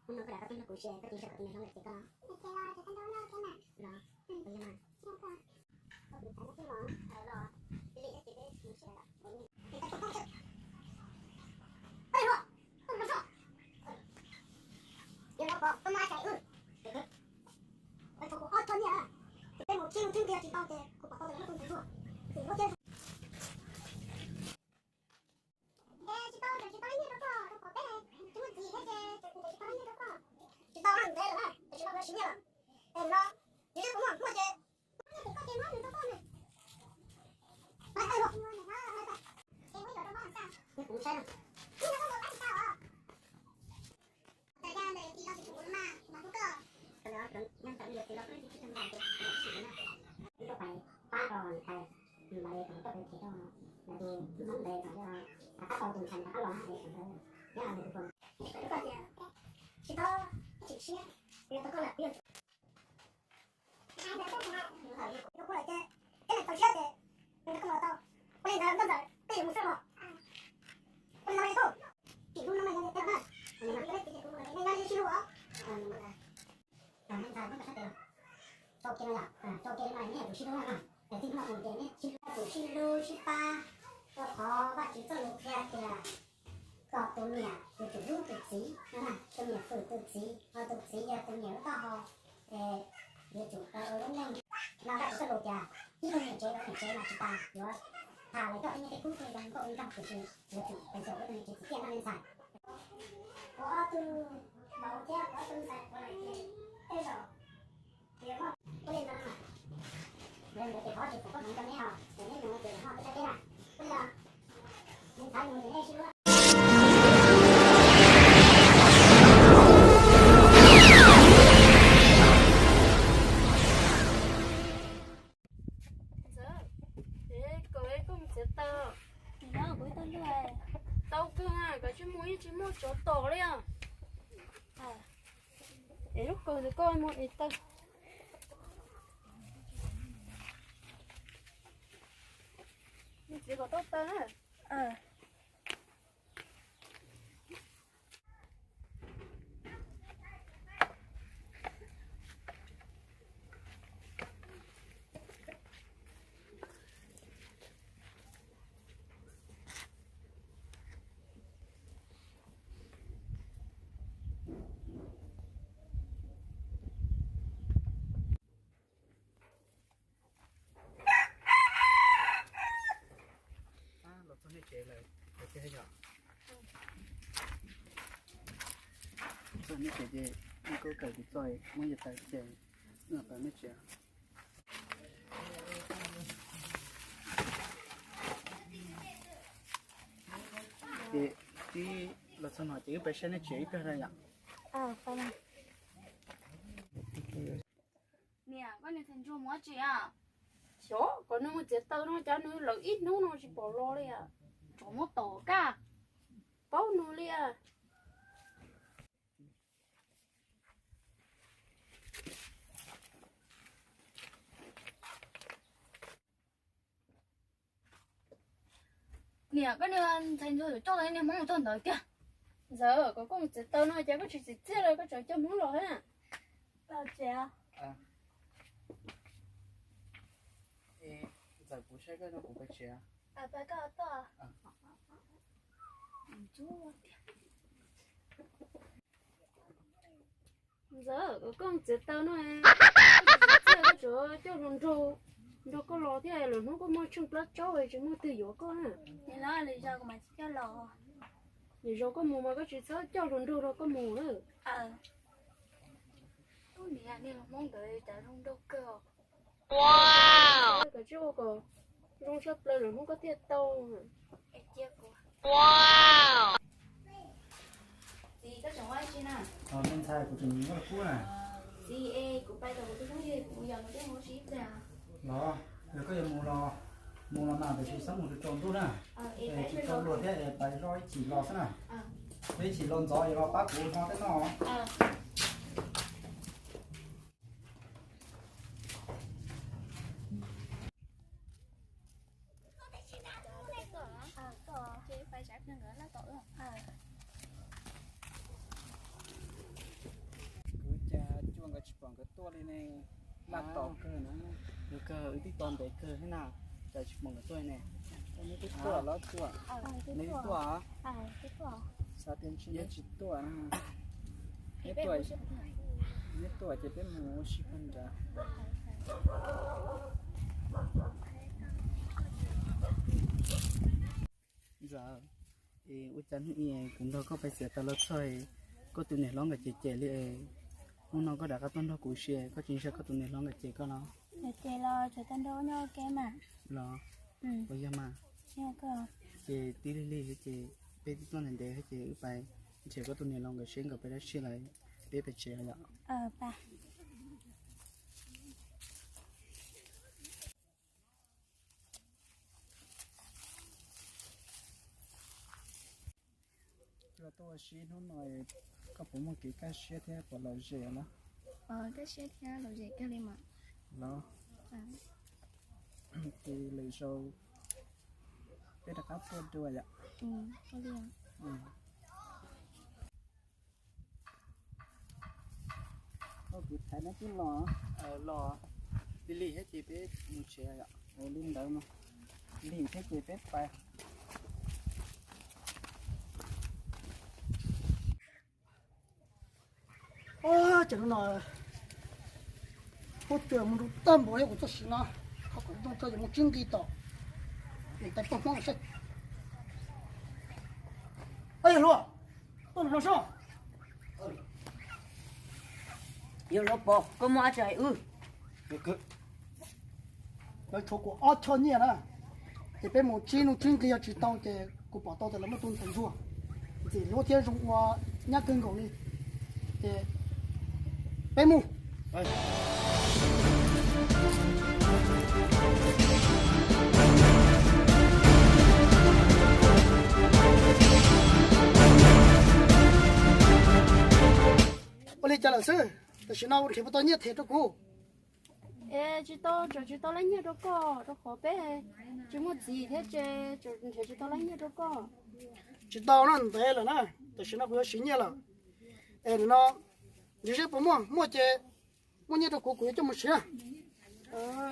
Hnub no koj rov qab tuaj nrog kuv ua si, koj tsis nrog kuv tus me hlob lawm ces koj los. Tsis tau, tsis tau ib niag rau koj, rau pom peb, tsis muaj txiv thiab ces tsis muaj txiv thiab ces tsis muaj txiv rau koj. Tsis tau, ntev lawm na, tam sim no kuv siv nyiaj lawm. Es no, yus twb kuv muaj, muaj ces, muaj ces koj ces muab nws rau koj na. Pab tawg los. Kuv saib na. Pab rau ntxhais, mas li tau pem ces rau, mas li Hmoob ntev mas yog rov qab tau tus ntxhais rov qab los na, es sawv ntawd nyob li tus koj tias tsis tau tsis siab, yog tau koj lawm kuv yuav tsum, kuv lawm ces peb tsis tau siab ces nws rov qab los tau, ua li ntawd nkauj ntxawm peb yuav mus xwb los. Ua li no li tub, tim lub no mas yog niam tais na, nyob li sib hlub os. Ntxhais, tau kiag no yom, tau kiag li no neb yuav tsum sib hlub na, yog txij hnub no mus ces neb sib hlub, yuav tsum sib hlub sib pab, rau qhov Vajtswv txoj lus qhia tias kom tus niam yuav tsum hlub tus txiv, tus niam hwm tus txiv, ho tus txiv yog tus niam lub taub hau, es yuav tsum ua lub neej no. Vajtswv txoj lus tias ib tug niam tsev rau niam tsev mas tsis tas, yuav tham lawv coj tej nyiaj tej kub tej zoo nkauj zoo nraug tiam sis yuav tsum pes xyaum ua tus niam tsev txiv tiaj no li ntxhais. Kuv ob tug vauv thiab kuv ob tug ntxhais kuv lawm ces tej zaum ua li ntawd, ua li ntawd ces thov tsis pub koj hmoov rau neb os, ces neb mus ces ho peb sab teb na. Ua li ntawd, nws txhav nws ces neb sib hlub. Ntxawm, es koj, koj mus txiav taws. Tau kawg, koj tsis mus yeej tsis muaj tsov tom li os. Es lub kawg ntawd koj mus es taw. Mus txiav kom tau taw na. Los txog nej tsev lawm, txog nej tsev ces nej kuj kawm kuv txoj muab yus taws ces wb tau nej tsev. Ces tib los txog no ces wb pais saib nej tsev ib pliag na yom. Niam, koj niag ntxhais ntsuag mus dab tsi a? Xyov kom nws mus txiav taws no cas nws lawm ib hnub no tsis pom los li. Tsov muab tom kaj, paub nws li. Niam, koj niag ntxhais ntsuag yuav coj tau niag Hmoob tuaj ntawd tiag. Ntxawm, kom koj mus txiav taws no cas koj tsis txiav txiaj li, koj tseem coj Hmoob los thiab na. Ntxawm, kuv saib koj no kuv pais tsev. Ntxawm, koj txiav taws no, koj tsis txiav txiaj, koj tsuas coj hluas nraug nrog koj los thiab, lwm hnub koj muaj tsheej plab tsaub tsis muaj twg yuav koj na. Lwm zaus koj mus mas koj tsis txhob coj hluas nraug nrog koj mus na. Niam, niag hluas Hmoob ntawd cas zoo nraug kawg. Koj tsis ua kom zoo tshaj plaws lwm hnub koj thiaj tau. Txiv, koj tseem ua dab tsi na? Me ntxhais, kuv tseem mus ua kub na. Txiv, es kuv pais tom kuv tus phooj ywg kuv yos nws tej hauv tsev. Los, yog koj yuav mus los mus los mas, tiam sis txhob mus tsaus tsaus ntuj na. Es tsis tau luag thiab es pais zoj ib chim los xwb na. Peb ib chim los ntxov yog los pab kuv hmo tej noj. Tuaj li ne, laj tom kawg na. Yog kawg, wb twb tos ntev kawg thiab na, cas tsis pom nkawd tuaj ne. Neb twb tuaj los tuaj, neb twb tuaj, xav tias ntshe neb tsis tuaj na. Neb tuaj, neb tuaj ces peb mus ua si pem nrad. Ntxawm, es ua cas hnub i kuv nrog koj pais xiav tas los txog, koj tus niam hlob nkawd cem cem li es, hnub no koj rov qab tuaj nrog kuv si, koj tsis ntsia koj tus niam hlob nkawd cem koj los? Nkawd cem los tsam tau nrog nyob ua ke mas. Los? Puas yog mas? Ces twb lig lig ces peb twb tuaj ntev ntev ces wb pais nrhiav koj tus niam hlob nkawd seb nkawd pais dab tsi lawm, peb pais tsev yom. Los tuaj ua si hnub no, koj puas muaj kev kaj siab thiab puas lom zem los? Kaj siab thiab lom zem kawg li mas. Los, ces lwm zaus peb rov qab tuaj dua yom. Koj kuv thaiv neb twb los, los lig lig thiab ces peb mus tsev yom. Li ntawd mas lig thiab ces peb pais. Ces hnub no huab cua mus nrug tag npaum li kuv txoj siv no, qhov kom nrug tso ces mus tsib nqi tom tais poj Hmoob seb. Yog luag tuaj no soj. Yog luag pom koj muaj dab tsi hais wb. Lawv tshuav kuv ob choj nyiaj na, ces peb mus tsib nub tsib nqi yog tsis tau ces kuv pom tau tias lawv muaj tus ntxhais ntsuag ntxim hlub thiab zoo ua nyab kawg nkaus li, ces peb mus. Ua li cas lawm xwb, tam sim no nrhiav puas tau nyiaj them rau kuv? Es tsis tau, tseem tsis tau lab nyiaj rau koj, rau qhov peb tsis muaj txiv thiab ces tseem nrhiav tsis tau lab nyiaj rau koj. Tsis tau na, ntev lawm na, tam sim no kuv yuav siv nyiaj lawm. Es nim no nrhiav seb puas muaj, muaj ces muaj nyiaj rau kuv, kuv yuav coj mus siv.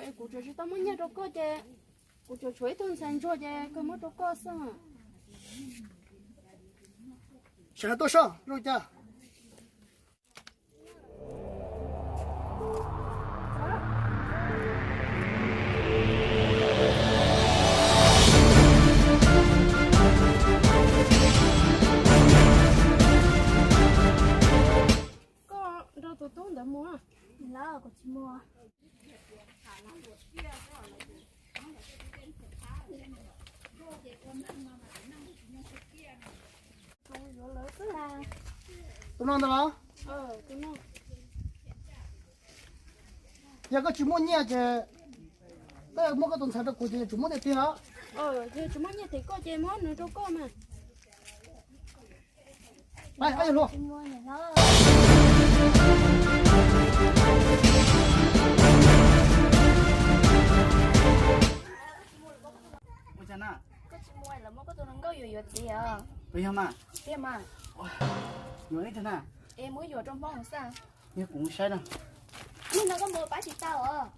Es kuv tseem tsis tau muaj nyiaj rau koj ces kuv tseem tshuav ib tug ntxhais ntsuag ces kawg muab rau koj xwb. Sawv tuaj soj, zoo cas? Koj nrog tus tub ntawd mus. Los kuv tsis mus. Tus no ntag los? Yog koj tsis muaj nyiaj ces koj yuav muab koj tus ntxhais rau kuv ces yuav tsum muab nyiaj tiag os. Yog tsis muaj nyiaj them koj ces muab nws rau koj mas. Ua cas na? Koj tsis mus lawv muab koj tus hluas nkauj yuav yuav txiv os. Puas yog mas? Tiag mas. Yuav ib tug na. Es muab yuav rau Hmoob xwb. Yog kuv mus saib na. Hnub no koj mus pab tsis tau os.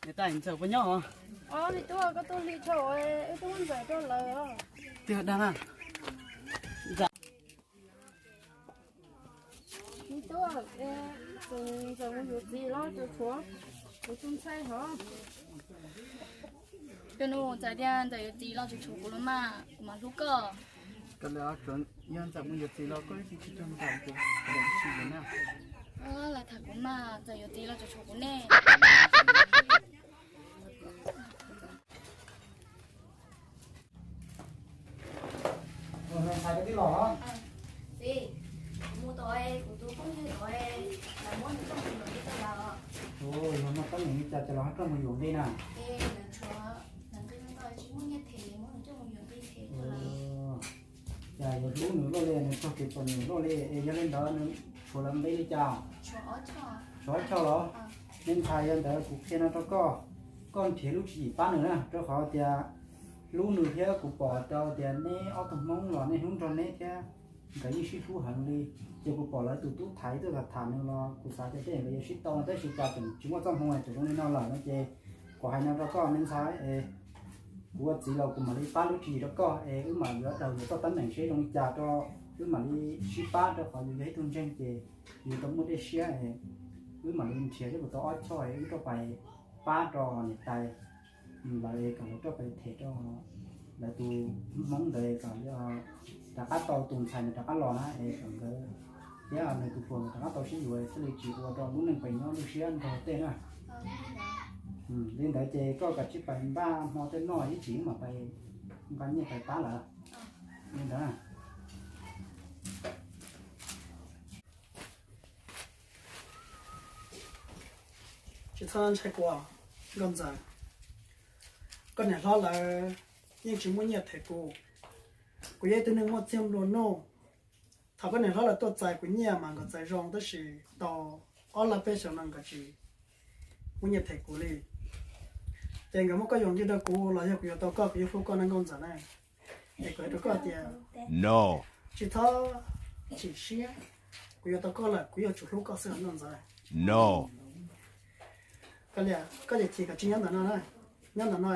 Niam tais, Ntxawm puas nyob os? Os, me tub, koj tuaj lig dhau, wb tuaj muab Ntxawm rau lawv. Twb dag na. Ntxawm, me tub, Ntxawm mus yuav txiv los tseem tshuav kuv tus ntxhais hov. Tus nus, txawm tias Ntxawm yuav txiv los tseem tshuav kuv los mas, kuv mam hlub koj. Yog Ntxawm mus yuav txiv los koj tsis tsis tau Ntxawm, kuv tsis yuav na. Lawv tham kuv mas, Ntxawm yuav txiv los tseem tshuav kuv ne. Ntxhais, koj twb los los? Txiv, kuv mus tod, kuv tus phooj ywg tod, lawv muab nws coj mus yuav nqi rau lawv. Yog muaj teeb meem li cas ces los hab coj mus yuav nqi na. Es lawv tshuav lawv nqi ntau, tsis muaj nyiaj them, muab nws coj mus yuav nqi them rau lawv. Cas yuav hlub nws luaj li, nws txog kev txom nyem luaj li, es yog li ntawd nws tshuav lawv nqi li cas? Tshuav ob choj los? Me ntxhais, yog ntawd kuv qhia no rau koj, koj nrhiav lub tswv yim pab nws na, rau qhov tias hlub nws thiab kuv pom tau tias neb ob tug Hmoob los nej hlub nrog neb thiab, nkawd yeej sib hlub heev li. Ces kuv pom lawv tus tub thaiv tuaj tham tham nws los kuv xav tias tej nkawd yuav sib tau no, tab sis cas tseem tsis muaj txoj hmoo, tseem zoo li no lawm no ces kuv hais no rau koj me ntxhais, kuv ua txiv los kuv mam li pab lub tswv yim rau koj es wb mam yuav daws yus txoj teeb meem seb zoo li cas rau wb mam li sib pab, rau qhov yus yog ib tug ntseeg ces yus tau muaj dej siab, wb mam li nrhiav thiab kuv tau ob choj wb rau pais pab rau niam tais lawv kom lawv rau pais them rau lawv tus hmoob ntawd kom rov qab tau, tus ntxhais nws rov qab los na es kom nkawd thiab nws tus hluas nws rov qab tau sib yuav thiaj li tsis ua rau lub neej pem nyob lub siab nrog tej na. Li ntawd ces koj kav tsij pais npaj hmo tej noj ib tsam mam pais nqa nyiaj pais pab lawv. Li ntawd. Tsis txhob ntshai kuv, Nkauj Ntxawm. Koj niam hlob lawv yeej tsis muaj nyiaj them kuv. Kuv yog ib tug neeg muaj txiag nplua nuj. Thaum koj niam hlob lawv tuaj txais kuv nyiaj mas nkawd txais zoo, tab sis tau ob lab peb xyoos no nkawd tsis muaj nyiaj them kuv li. Ces nkawd muab koj yuam nqi rau kuv los yog kuv yuav tau koj, kuv yeej hlub koj na Nkauj Ntxawm na. Es kuv hais rau koj tias, no, tsis txhob chim siab, kuv yuav tau koj lawm, kuv yuav tsum hlub koj xwb os Nkauj Ntxawm. No. Koj, koj ces chim kom tsis nyob ntawm no na, nyob ntawm no,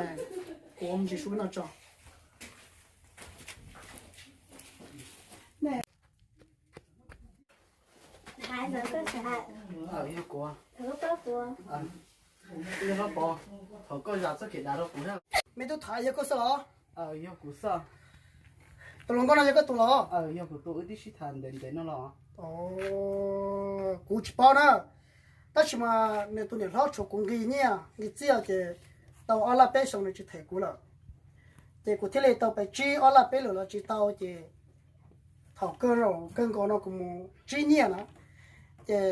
kuv ua me ntsis su no tso. Yog kuv, yog hlob Pov, thaum koj zam txoj kev dav rau kuv na. Me tub Thaiv, yog koj xwb los? Yog kuv xwb. Tus hluas nkauj no yog koj tus los? Yog kuv tus, wb twb sib tham ntev ntev no los. Kuv tsis paub na, tab sis mas nws tus niam hlob tshuav kuv nqi nyiaj nqi txiaj ces tau ob lab peb xyoos nws tsis them kuv lawm. Ces kuv thiaj li tau pais tsib ob lab peb lwm los tsis tau ces thaum kawg zaum kawg nkaus no kuv mus tsib nyiaj na, ces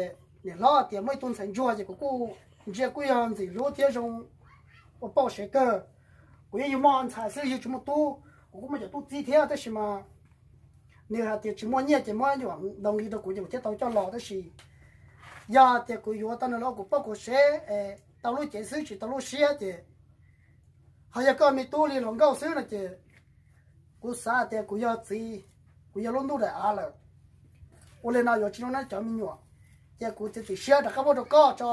niam hlob tias muaj ib tug ntxhais ntsuag ces kuv kuj ntsia kuj yog ntxim hlub thiab zoo ua pauj sev kawg. Kuv yeej yug muaj ntxhais xwb, yug tsis muaj tub, kuv kuj muaj cov tub txib thiab, tab sis mas nws hais tias tsis muaj nyiaj ces muab nyuam ntau nqi rau kuv ces kuv thiaj tau coj los, tab sis yog tias kuv yuav tau nws los kuv pauj kuv sev es tau lub cev xwb tsis tau lub siab ces, ho yog koj me tub li hluas nkauj xwb no ces kuv xav tias kuv yog txiv, kuv yog lub ntuj daim av lawm. Ua li no yuav tsis zoo neb cov me nyuam, ces kuv txiav txim siab rov qab muab rau koj tso.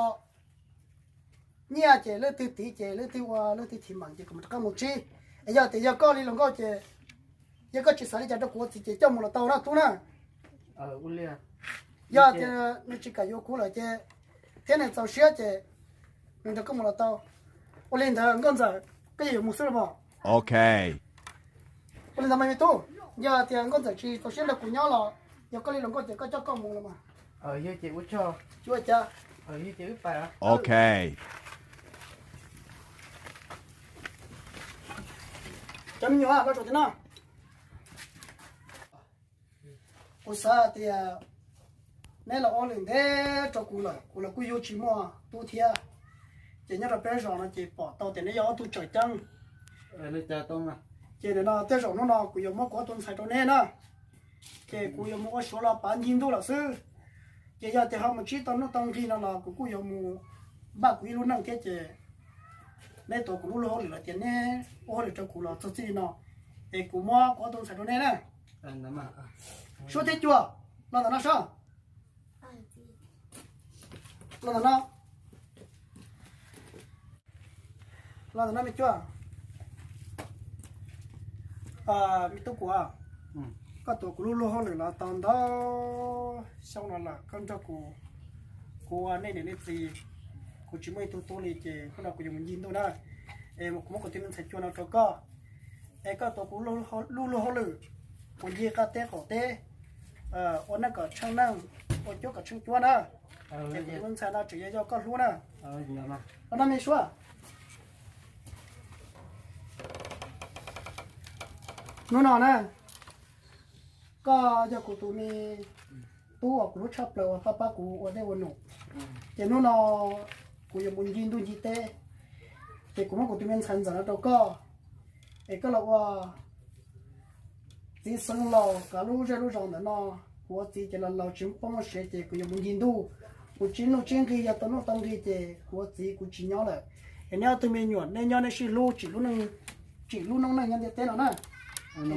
Nyiaj ces leej twg tiv ces leej twg ua leej twg thim meem ces kuv mam rov qab mus tsib. Es yog tias yog koj li hluas nkauj ces, yog koj tsis xav li cas rau kuv ua txiv ces coj mus los tau na tub na. Yog tias nws tsis kam yuav kuv lawm ces, thiab nws txaus siab ces nws nrog koj mus los tau. Ua li ntawd Nkauj Ntxawm, koj yeej yuav mus xwb los mas? Ok. Ua li ntawd mas me tub, yog tias Nkauj Ntxawm tsis txaus siab nrog kuv nyob los, yog koj li hluas nkauj ces koj coj koj mus los mas. Yog ces ua tsaug. Tsis ua cas. Ok. Cov me nyuam, los tso tim no. Kuv xav tias neb los ua hauj lwm ntev rau kuv lawm, kuv los kuj yug tsis muaj tub thiab. Ces nyob rau peb zos no ces pom tau tias neb yog ob tug tsawm ceeb. Ces nim no tej zaum hnub no kuv yuav muab kuv ob tug ntxhais rau neb na, ces kuv yuav mus ua suav los pav ncig ntuj lawm xwb. Ces yog tias ho mus tsib tau nuj tau nqi no los kuv kuj yuav mus npaj kuv ib lub neej thiab ces neb tuav kuv lub lub hauj lwm los tias neb ua hauj lwm rau kuv los txog txij li no, es kuv muab kuv ob tug ntxhais rau neb na. Suab thiab Cua, los ntawm no seb. Los ntawm no. Los ntawm no me Cua. Me tub Cua, koj tuav kuv lub lub hauj lwm los tau ntau xyoo no lawm, koj nrog kuv, kuv ua nej niam nej txiv, kuv tsis muaj ib tug tub li ces hnub no kuv yuav mus ncig ntuj na. Es kuv muab kuv tus me ntxhais Cua no rau koj, es koj tuav kuv lub lub hauj lwm, kuv ncig qab teb qaum teb, ua neej kom tsheej neej, ua cuab kom tsheej cuab na. Ces kuv tus me ntxhais no tseem yog yog koj hlub na. Los no me Suab. Hnub no na, koj yog kuv tus me tub uas kuv hlub tshaj plaws uas pab pab kuv ua dej ua num. Ces hnub no kuv yuav mus ncig ntuj ncig teb, ces kuv muab kuv tus me ntxhais ntxawm no rau koj, es koj los ua txiv xeev laus kav lub zej lub zos ntawm no. Kuv ua txiv ces los laus tsis poob sev ces kuv yuav mus ncig ntuj, mus tsib nuj tsib nqi, yog tau nuj tau nqi ces kuv ua txiv kuv tsis nyob lawm. Es neb ob tug me nyuam nej nyob nej sib hlub tsim lub neej, tsim lub noob neej nyob ntiaj teb no na. Es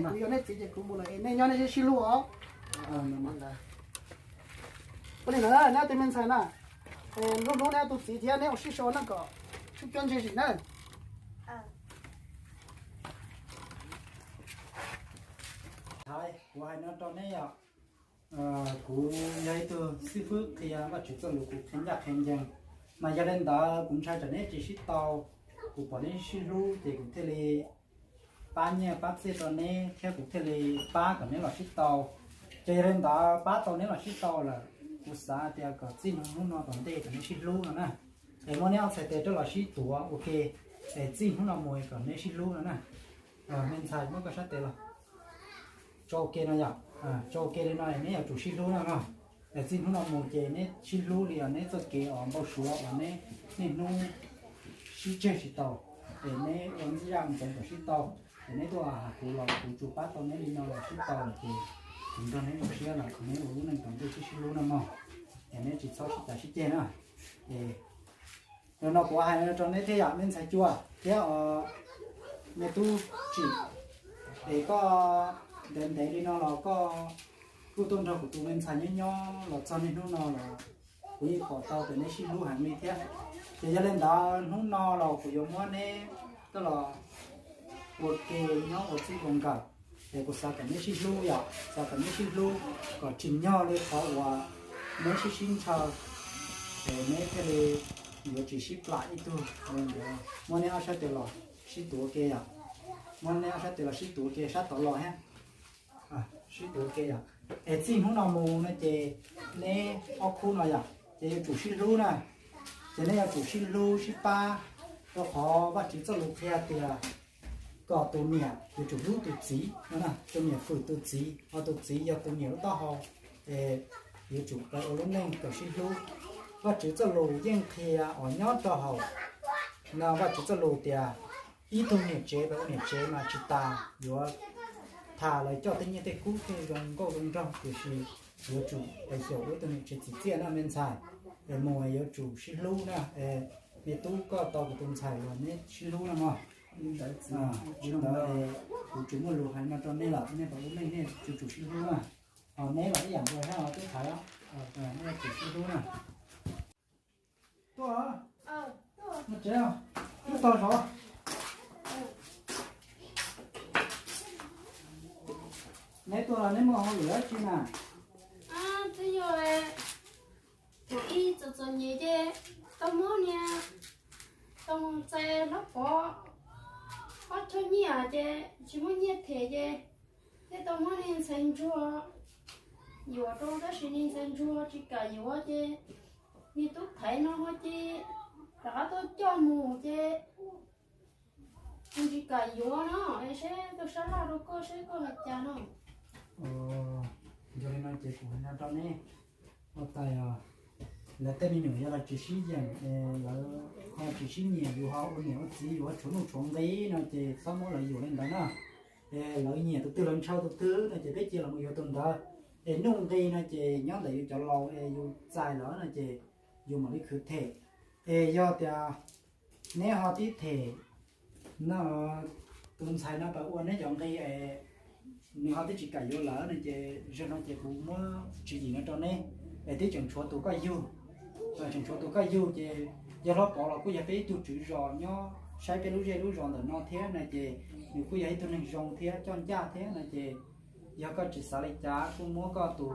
kuv yog neb txiv ces kuv mus lawm es nej nyob nej sib hlub os. Ua li ntawd neb tus me ntxhais na, hlub hlub neb tus txiv thiab neb ua siab so na kom sib cuab ntse zim na. Thaiv, kuv hais no rau neb yom, kuv yog ib tug xib fwb qhia Vajtswv txoj lus, kuv qhia ncaj qhia ncees. Mas yog li ntawd kuv ntshai tsam neb tsis sib tau, kuv pom neb sib hlub ces kuv thiaj li pab nyiaj pab txiaj rau neb thiab kuv thiaj li pab kom neb los sib tau. Ces yog li ntawd pab tau neb los sib tau lawm, kuv xav tias kom txij hnub no tom ntej kom neb sib hlub no na. Es muab neb ob txhais tes rov los sib tuav ua ke, es txij hnub no mus kom neb sib hlub no na. Me ntxhais muab koj sab tes los tso ua ke no yom, tso ua ke li no neb yuav tsum sib hlub no no. Es txij hnub no mus ces neb sib hlub li os, neb txoj kev uas npau suav uas neb niaj hnub sib tseg tsis tau, es neb ua zaj ntxeev kom sib tau, es neb tuaj hais kuv los kuv tsuas pab tau neb li no los sib tau lawm ces kuv nrog neb zoo siab los neb ua lub neej tom ntej sib sib hlub no mog. Es neb tsis txhob sib cav sib ceg na. Es no kuv hais rau neb thiab yom, me ntxhais Cua thiab os, me tub Tsim, es koj ntev ntev li no los koj kuj tuaj nrog kuv tus me ntxhais nyob nyob los txog niaj hnub no los kuv yeej pom tau tias neb sib hlub heev li thiab. Ces yog li ntawd hnub no los kuv yuav muab neb coj los ua ke nyob ua txij ua nkawm, es kuv xav kom neb sib hlub yom, xav kom neb sib hlub kom tsim nyog li qhov uas neb sib sib ntshaw, es neb thiaj li yuav tsis sib plam ib tug. Muab neb ob sab tes los sib tuav ua ke yom, muab neb ob sab tes los sib tuav ua ke sab tod los thiab. Sib tuav ua ke yom. Es txij hnub no mus no ces neb ob khub no yom ces yuav tsum sib hlub na. Ces neb yuav tsum sib hlub sib pab, rau qhov Vajtswv txoj lus qhia tias kom tus niam yuav tsum hlub tus txiv no, tus niam fwm tus txiv, ho tus txiv yog tus niam lub taub hau. Es yuav tsum ua lub neej kom sib hlub. Vajtswv txoj lus yeej qhia uas nyob rau hauv no, Vajtswv txoj lus tias ib tug niam tsev los ua niam tsev mas tsis tas yuav tham lawv coj tej nyiaj tej kub tej zoo nkauj zoo nraug, tiam sis yuav tsum xyaum ua ib tug niam tsev txim txiaj na me ntxhais. Es mus yuav tsum sib hlub na. Es me tub koj tau kuv tus ntxhais los neb sib hlub na mog. Li ntawd kuv tsis muaj lus hais no rau nej lawm, nej tau lub neej nej yuav tsum sib hlub na. Ho neb los ib yam nkaus thiab os tub Thaiv, nej yuav tsum sib hlub na. Tuaj, no tsev, wb tau zov. Neb tuaj los neb muaj hauj lwm dab tsi na? Twb yog thaum ub txom txom nyem ces tau muab niag, tau mus txais Hlob Pov ob choj nyiaj ces tsis muaj nyiaj them ces thiaj tau muab niag ntxhais ntsuag yuam rau, tab sis niag ntxhais ntsuag tsis kam yuav ces niag tub Thaiv no ho ces rov qab tuaj coj mus ces nws tsis kam yuav no, es seb koj sab laj rau koj seb koj hais cas no. Yog li no ces kuv hais no rau neb, ua tais os, lawv tej me nyuam yog lawv tsis sib yeem, lawv ho tsis sib nyiam, yus ho ua niam ua txiv yus ho tshuav nuj tshuav nqi no ces txhob muab lawv yuam li ntawd na. Es lawv nyiam tus twg lawv ntshaw tus twg no ces peb cia los mus yuav tus ntawd. Es nuj nqi no ces nyob ntawm yus cov laus es yus txais lawm no ces yus mam li khwv them. Es yog tias neb ho tib them no, tus ntxhais no pab ua neb cov nqi es nws ho twb tsis kam yuav lawm no ces zaum no ces kuv muab tswv yim no rau neb, es twb tseem tshuav tus koj yug. Tseem tshuav tus koj yug ces yog Hlob Pov los kuj yog peb ib tug tswv zos nyob saib peb lub zej lub zos ntawm no thiab no ces nws kuj yog ib tug neeg zoo thiab coj ncaj thiab no ces yog koj tsis xav li cas kuj muab koj tus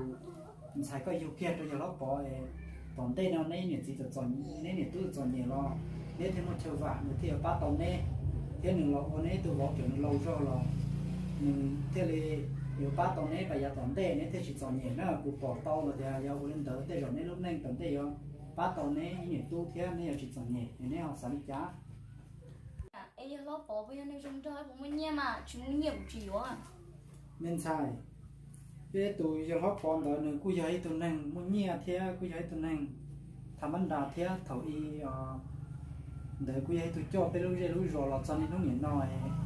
ntxhais koj yug kiag rau yawg Hlob Pov es tom ntej no neb niam txiv, neb niam tub txom nyem los neb thiaj muaj chaw vam, nws thiaj yuav pab tau neb, thiab nws los ua neb tus vauv, nws laus zog los nws thiaj li yuav pab tau neb pas yav tom ntej, neb thiaj tsis txom nyem na. Kuv pom tau los tias yog ua li ntawd tej zaum neb lub neej tom ntej yuav pab tau neb ib niam tub thiab neb yuav tsis txom nyem, es neb ho xav li cas? Es yawg Hlob Pov puas yog neeg zoo nraug, puas muaj nyiaj mas? Tsis muaj nyiaj kuv tsis yuav. Me ntxhais, peb tus yawg Hlob Pov ntawd nws kuj yog ib tug neeg muaj nyiaj thiab kuj yog ib tug neeg tham mab nras thiab thaum ub ntawd kuj yog ib tug coj peb lub zej lub zos los txog niaj hnub niam no,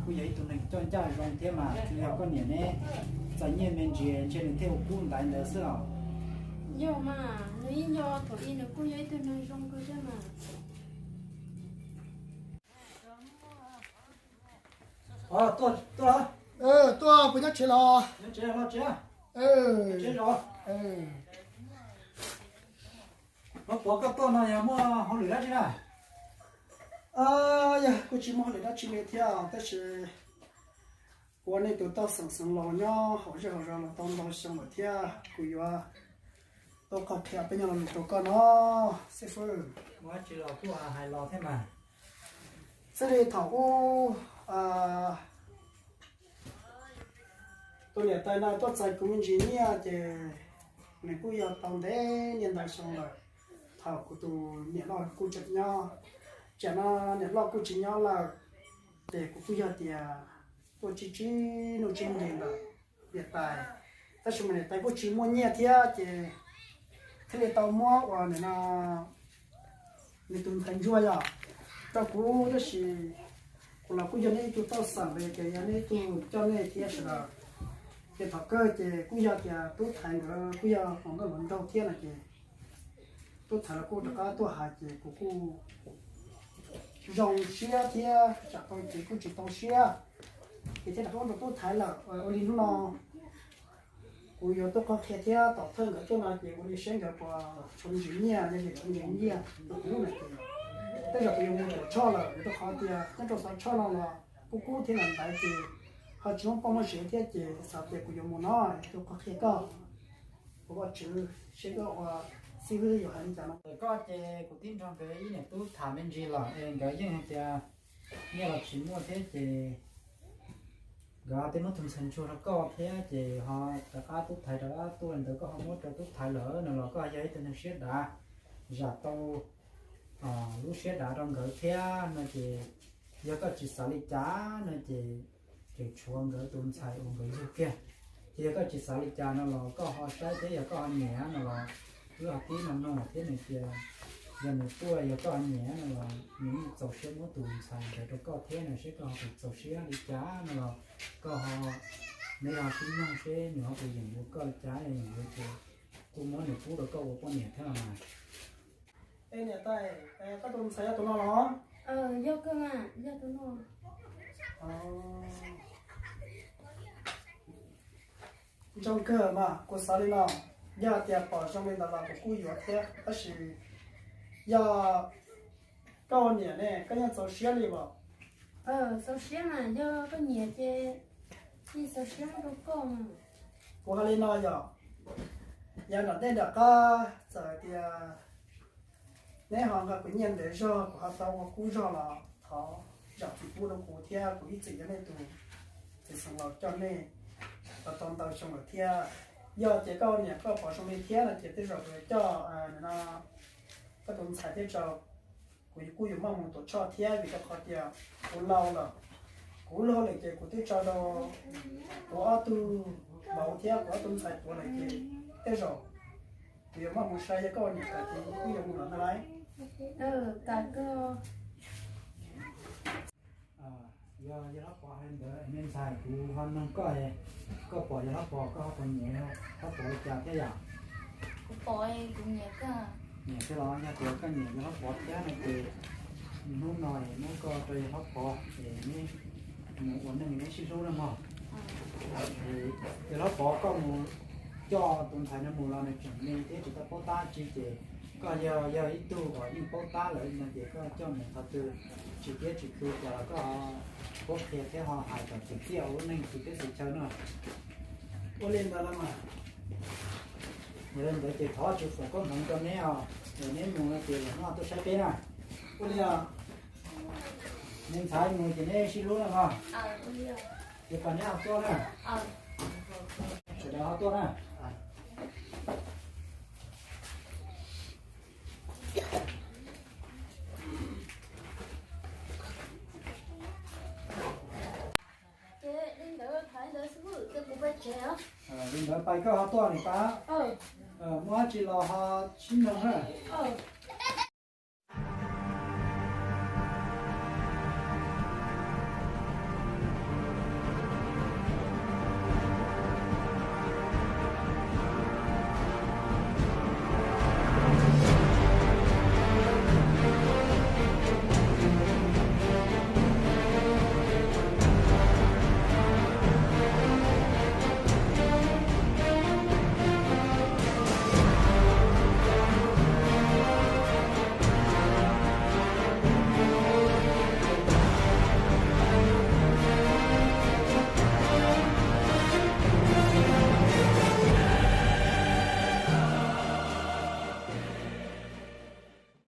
kuj yog ib tug neeg coj ncaj zoo thiab mas, tsuas yog koj niam neb txom nyem me ntsis ntshe nws thiaj ua kub ntaiv ntawd xwb os. Yog mas, nws yeej yog thaum ub nws kuj yog ib tug neeg zoo kawg thiab mas. Tuaj, tuaj, puas nyob tsev los? Nyob tsev los tsev. Muab pov koj tuaj no yog muaj hauj lwm dab tsi na? Yog kuj tsis muaj hauj lwm dab tsi li thiab, tab sis kuv ua nej tus toj xeem xeev laus nyob hauv zej hauv zos los tau ntau xyoo lawm thiab kuv yuav tuaj qhia peb nyuj lus rau koj no xib fwb. Txij li thaum ub tus niam tais no tuaj txais kuv me ntsis nyiaj ces nws kuj yog tau ntev niaj ntau xyoo lawm. Thaum kuv tus niam loj kuj tseem nyob, tsam no niam loj kuj tsis nyob lawm, ces kuv kuj yog tias tuaj tsib tsib nuj tsib nqis ntawm niam tais, tab sis mas niam tais kuj tsis muaj nyiaj thiab ces thiaj li tau muab uas nim no nws tus ntxhais ntsuag yog rau kuv, tab sis kuv los kuj yog nej ib tug toj xeem los ces yog nej ib tug coj nej thiab sawv daws. Ces thaum kawg ces kuj yog tias tub thaiv nkawd kuj yog hluas nkauj hluas nraug thiab no ces tub thaiv los kuj rov qab tuaj hais ces kuv kuj zoo siab thiab tsam tau ces kuj tsis tau siab, ces thiaj rov qab ua rau tub thaiv lawm. Ua li hnub no kuv yuav tuaj qhov qhia thiab tom thawj nkawd tuaj no ces ua li seb nkawd puas tshuav ntsis nyiaj, yog tias tshuav ntsis nyiaj rau kuv no ces tej zaum kuv yuav mus tuam tshoj lawm, vim rau qhov tias nyob rau xov tshoj no los kub kub thiab ntawd ces ho tsis muaj poj muaj sev thiab ces xav tias kuv yuav mus no tuaj qhov qhia koj, kuv ua tswv seb koj ua xib hwb yuav hais li cas no. Koj ces kuv twb nrog nkawd ib niam tub tham me ntsis lawm es nkawd yeej hais tias nyiaj los tsis muaj thiab ces nkawd twb muab tus ntxhais ntsuag rau koj thiab ces ho rov qab tub thaiv rov qab tuaj li ntawd koj ho muab rau tub thaiv lawm no los koj yog ib tug neeg siab dav, zam tau lub siab dav rau nkawd thiab no ces yog koj tsis xav li cas no ces tseem tshuav nkawd tus ntxhais uas nkawd yug kiag. Ces yog koj tsis xav li cas no los koj ho saib thiab yog koj ho nyiam no los wb ho tib no mloog thiab nws tias yog nws tuaj yog koj ho nyiam no los nws yeej txaus siab muab tus ntxhais ntawd rau koj thiab no seb koj ho puas txaus siab li cas no los koj ho, neb ho sib mloog seb nws ho puas yeem ua koj li cas, yeem ua ces kuj muab nws pub rau koj ua poj niam thiab los mas. Es niam tais, koj tus ntxhais yog tus no los? Yog kawg, yog tus no. Zoo kawg mas kuv xav li no, yog tias pom zoo li ntawd los kuv kuj yuav thiab, tab sis yog koj ua niam ne koj yeej txaus siab li as? Txaus siab mas, yog koj nyiam ces txaus siab rau koj. Kuv hais li no yog, yog nram ntej nram qab txawm hais tias neb ho nqa kuv nyiaj ntev zog kuv ho tau ua kub zog los thov zam txim pub rau kuv thiab kuv ib txwm yog nej tus txiv xeev laus coj nej los tau ntau xyoo lawm thiab. Yog ces koj ua niam koj pom zoo li thiab no ces tej zaum kuv yuav coj no koj tus ntxhais thiab tso, kuv kuj yuav maj mus tuam tshoj thiab vim rau qhov tias kuv laus lawm, kuv laus lawm ces kuv twb tso rau kuv ob tug vauv thiab kuv ob tug ntxhais tuav lawm ces tej zaum kuv yuav maj mus saib yog koj ua niam tais ces kuj yuav mus lawm ntag lauj. Yog yawg hlob Pov hais ntawd me ntxhais kuv ho noog koj, koj pom yawg hlob Pov koj ho puas nyiam hlob Pov li cas thiab yom? Kuv pom, kuv nyiam kawg. Nyiam thiab los? Yog tias koj nyiam yawg hlob Pov thiab no ces hnub no es muab koj rau yawg hlob Pov es neb mus ua neej neb sib hlub na mog. Yawg hlob Pov koj mus coj tus ntxhais no mus los nws tseem me thiab tsis tau paub tab tsi ces koj yog, yog ib tug uas yeej paub tab lawm no ces koj coj mus qhov twg tsis tiab tsis khw cas los koj ho qhuab qhia thiab ho hais kom tsim txiaj ua lub neej txiv teb txiv chaw no. Ua li ntawd los mas, yog li ntawd ces thov tswv foom koob hmoov rau neb os, es neb mus no ces los noj tuaj saib peb na. Ua li os, me ntxhais mus ces neb sib hlub na mog. Ces kom neb ho tuaj na. Sawv daws ho tuaj na. Li ntawd pais koj ho tuaj niam tais, muaj dab tsi los ho sib nug na.